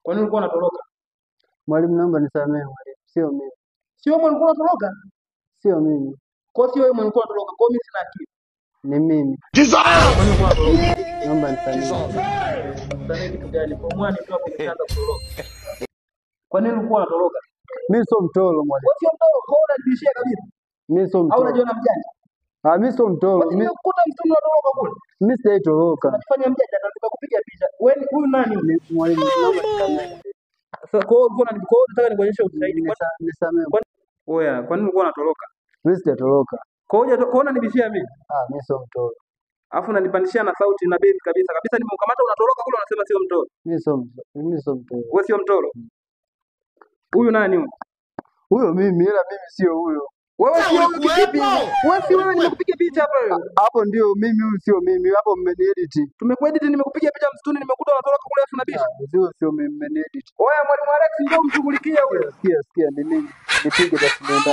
Kwa nini ulikuwa unatoroka? Mwalimu, naomba nisamehe mwalimu, sio mimi. Sio wewe ulikuwa unatoroka? Sio mimi. Kwa sio wewe ulikuwa unatoroka. Kwa mimi sina akili. Ni mimi. Kwa nini ulikuwa unatoroka? Naomba nisamehe. Nisamehe kitu gani? Kwa mwani tu hapo umeshaanza kutoroka. Kwa nini ulikuwa unatoroka? Mimi sio mtoro mwalimu. Wewe sio mtoro, kwa hiyo unanibishia kabisa. Mimi sio Au mtoro. unajiona mjanja? Ah, mimi sio mtoro. Basi Mimi nimekukuta msituni unatoroka kule. mimi sijaitoroka. Unajifanya mjanja na tumekupiga picha. Wewe huyu nani huyu? Ni mwalimu, naomba nisamehe. Sasa kwa hiyo ulikuwa kwa hiyo unataka nikuonyeshe ushahidi. Nisamehe. Oya, kwa nini ulikuwa unatoroka? Mimi sijatoroka. Kwa hiyo kwa unanibishia mimi? Ah, mimi sio mtoro. Alafu unanipandishia na sauti na base kabisa. Kabisa nimeukamata unatoroka kule unasema sio mtoro. Mimi sio mtoro. Mimi sio mtoro. Wewe sio mtoro. Huyu nani huyu? Huyo mimi, ila mimi sio huyo. Wewe sio huyo kivipi? Wewe si wewe, nimekupiga picha hapa wewe. Hapo ndio mimi, huyu sio mimi. Hapo mmeniedit. Tumekuedit, nimekupiga picha msituni, nimekuta unatoroka kule alafu unabisha. Ah, sio sio mimi, mmeniedit. Oya, mwalimu Alex ndio mshughulikie huyo. Sikia, sikia, ni mimi. Nipige basi niende.